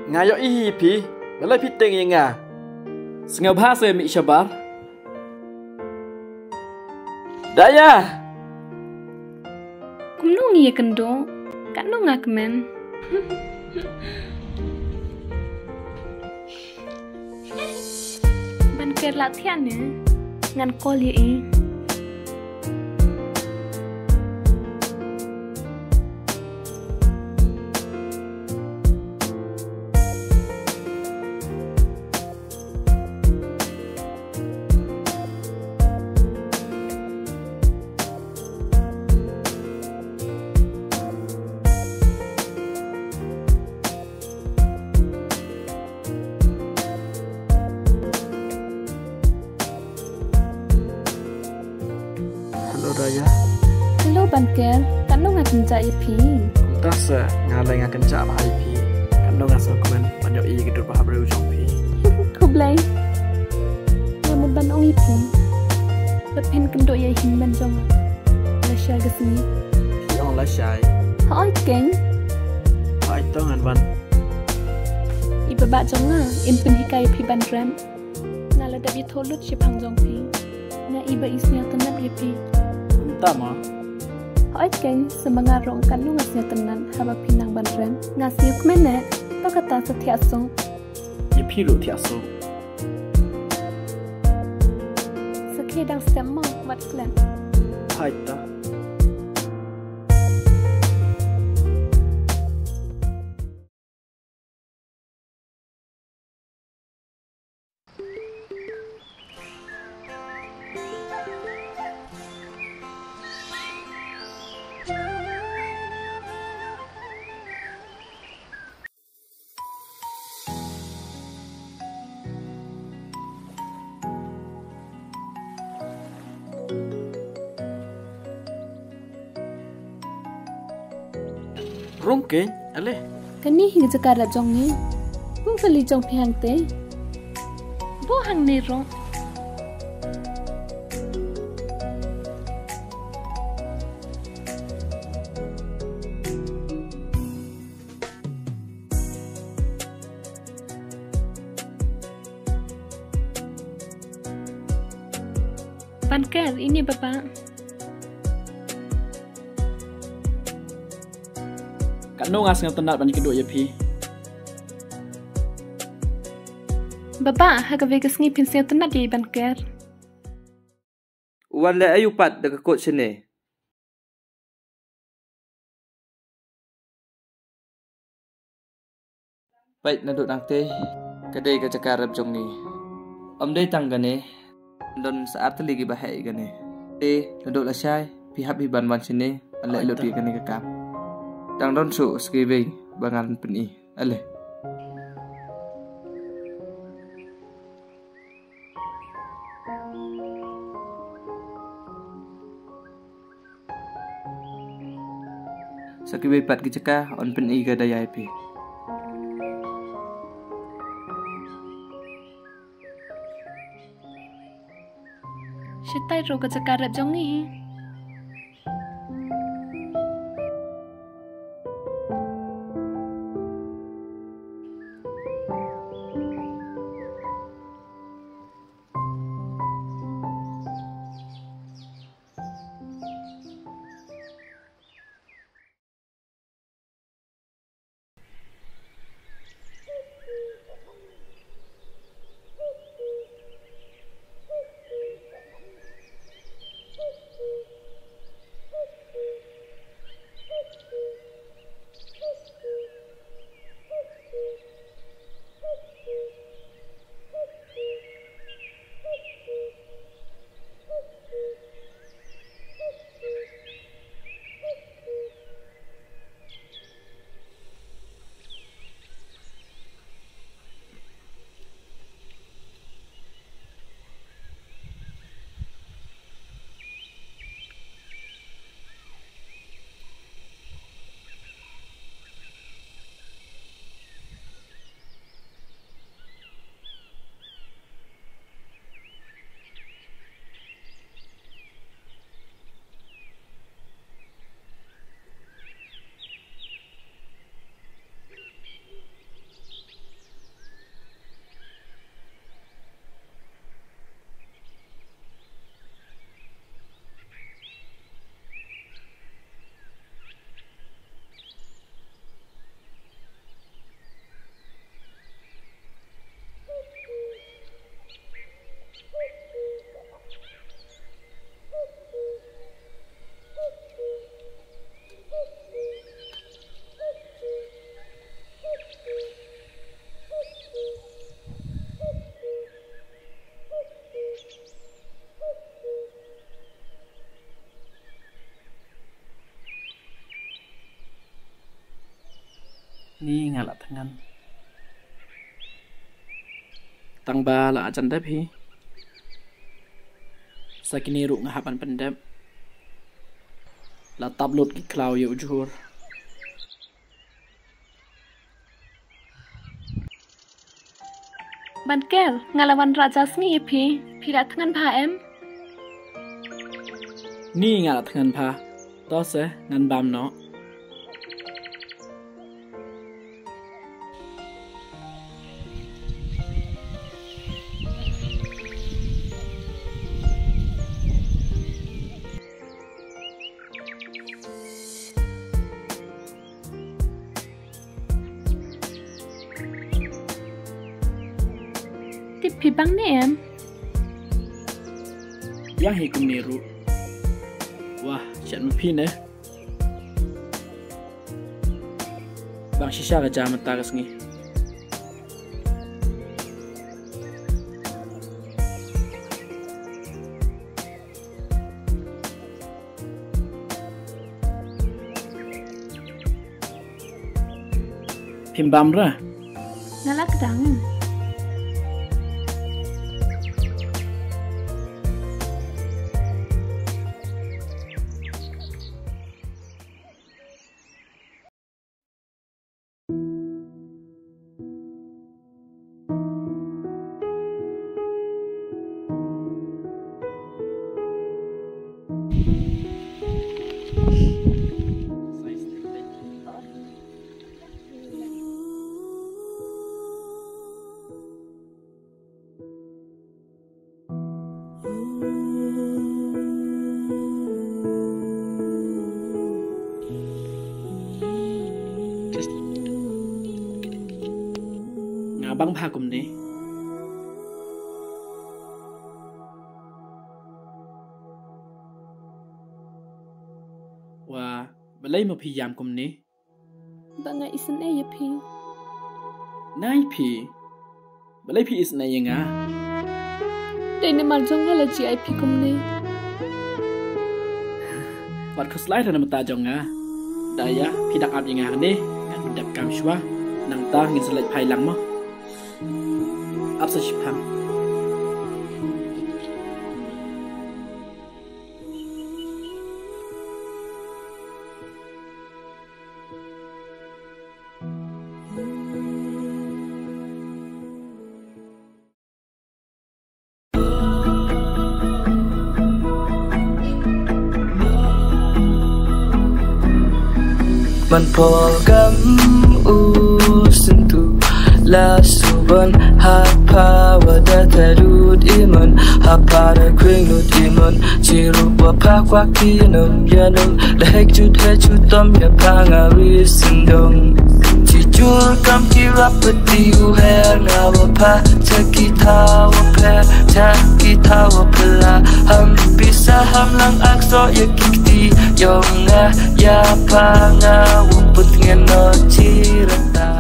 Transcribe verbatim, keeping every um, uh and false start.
Nga ïohi hi phi, balei phi tieng ïa nga? Sngewbha sa mih shabar. Daya! Kumno ngi ïakynduh? Katno nga kmen. Ban ker la thiah ne. Ngan call ïa i. Hello Daya. Hello Banker, katno nga kynjah ïa phi? Kumta sa nga lei nga kynjah bha ïa phi. Katno nga sngewkmen ban ïohi ïa ka dur ba habriew jong phi. Khublei. Nga mut ban ong ïa phi ba phin kynduh ïa i hynmen jong nga. Lashai ka sngi. Phi ong lashai? Hooid keiñ. Hooid to ngan wan. I baba jong nga in pynhikai ïa phi ban rem. Nga la dep ïathuh lut shaphang jong phi. Nga i ba i sngewtynnat ïa phi. Kumta mo? Hooid keiñ, sa ma nga ruh katno nga sngewtynnat haba phi nang ban rem. Nga sngewkmen eh, to kata sa thiah suk. Ïa phi ruh thiah suk. Sa khie dang step mo, wat klet. Hooid to. Rung keiñ, ale. Kane hi ka jaka rep jong ngi. Bun kali jong phi hangte. Bun hangne rung. Banker, ini baba. Katno nga sngewtynnat ban ïakynduh ïa phi. Baba, ha kawei ka sngi phin sngewtynnat ïa i Banker. U wan leh aïu pat da ka kot shane? Peit naduh nangte ka dei ka jaka rep jong ngi. Ym dei tang kane, don sa ar tylli kiba heh ïa kane. Te naduh lashai phi hap hi ban wan shane ban leh lut ïa kane ka kam. Tang don shuh sa kiwei ba ngan pyni. Ale. Sa kiwei pat ki jaka yn pyni ka Daya ïa phi. Shatai ruh ka jaka rep jong ngi hi. Ni nga la thngan. Tang ba la jan dep hi. Sa kine ruh nga hap ban pyndep. La tap lut ki khlaw ïa u jhur. Ban ker, nga la wanrah ja sngi ïa phi, phi la thngan bha em? Ni nga la thngan bha, to se ngan bam noh. Tip phi bang ne em? Biang hi kumne ruh. Wah, shet ma phi ne. Bang shisha ka ja mynta ka sngi. Phim bam ra? Nga la kdang. Nga bang bha kumne. Wa, balei ma phi ïam kumne? Ba nga isynei ïa phi. Nai phi. Balei phi isynei ïa nga? Dei namar jong nga la jia ïa phi kumne. Wat khuslai na mynta jong nga. Da ïa phi dang ap ïa nga ne. Ngan pyndep kam shuwa. Nangta ngin sa leit phai lang mo. Ap sa shiphang. Man por gam u syntu la suban ha pa wa da ta lut iman ha pa da kwing lut iman. Chirup wa pa kwak ki nam ya nam. Da hek jut hek jut tom ya pa nga wi sindong. Chi jur kam chi rap pati u her nga wa pa. Cha ki tha wa pher, cha ki tha wa pla. Ham pisa ham lang ak so ya ki kti. Yong nga ya pa nga wa put ngen no chi rata.